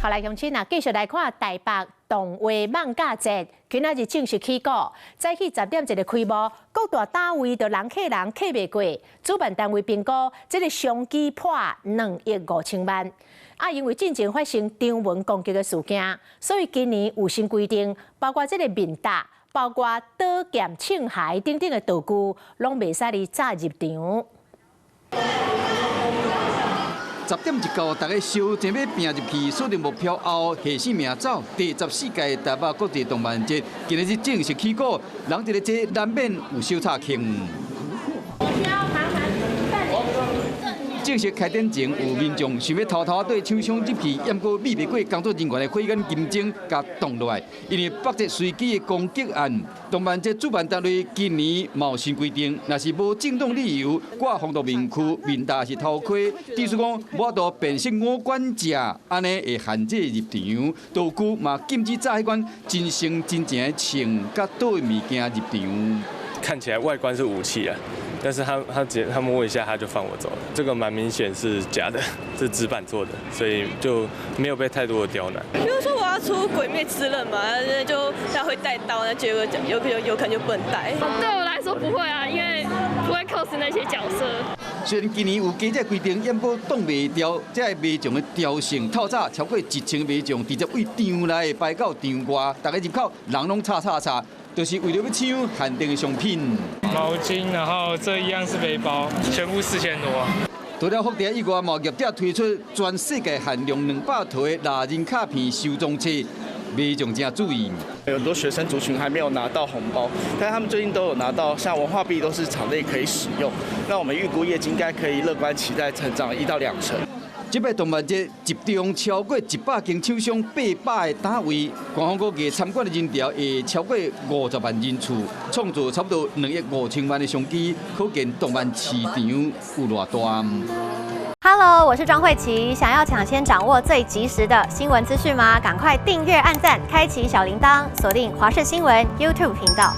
好來，鄉親啊，繼續來看台北動畫漫畫節，今仔日正式起鼓，早起10點一个開幕，各大單位都人客人客袂過，主辦單位評估這个商機破2億5千萬。啊，因為進前發生張文攻擊的事件，所以今年有新規定，包括這个面罩，包括刀劍、槍械等等的道具，攏袂使哩紮入場。10點一到，大家相爭欲拼入去，鎖定目標後，下性命走。第14屆台北國際動漫節今日正式起鼓，人佇咧這難免有小插曲。正式開展前，有民眾想欲偷偷對廠商入去，毋過避袂過工作人員的火眼金睛，共擋落來。因為北捷隨機的攻擊案，動漫節主辦單位今年嘛有新規定，若是無正當理由掛防毒面具、面罩抑是頭盔，意思講無法度辨識五官者，按呢會限制入場。道具嘛禁止紮彼款真生真正的槍佮刀的物件入場。看起來外觀是武器啊，但是他直接他摸一下他就放我走了，這個蠻明顯是假的，是紙板做的，所以就沒有被太多的刁難。比如說我要出《鬼滅之刃》嘛，就他會帶刀，那結果有可能就不能帶。對我來說不會啊，因為不會 cos 那些角色。雖然今年有加這規定，毋過擋袂牢，這个民眾的刁性。透早超過1000民眾直接對場內排到場外，逐个入口人攏吵吵吵，就是為了欲搶限定的商品。毛巾，然後這一樣是背包，全部4000多。除了福袋以外，嘛業者推出全世界限量200套的獵人卡片收藏冊，民眾真注意。有很多學生族群還沒有拿到紅包，但他們最近都有拿到，像文化幣都是場內可以使用。那我們預估業績應該可以樂觀期待成長1到2成。這擺動漫節集中超過100間廠商800個單位，官方估計參觀的人潮會超過50萬人次，創造差不多2億5千萬的商機，可見動漫市場有偌大。 Hello，我是莊慧琪，想要搶先掌握最及時的新聞資訊嗎？趕快訂閱、按讚、開啟小鈴鐺，鎖定華視新聞 YouTube 頻道。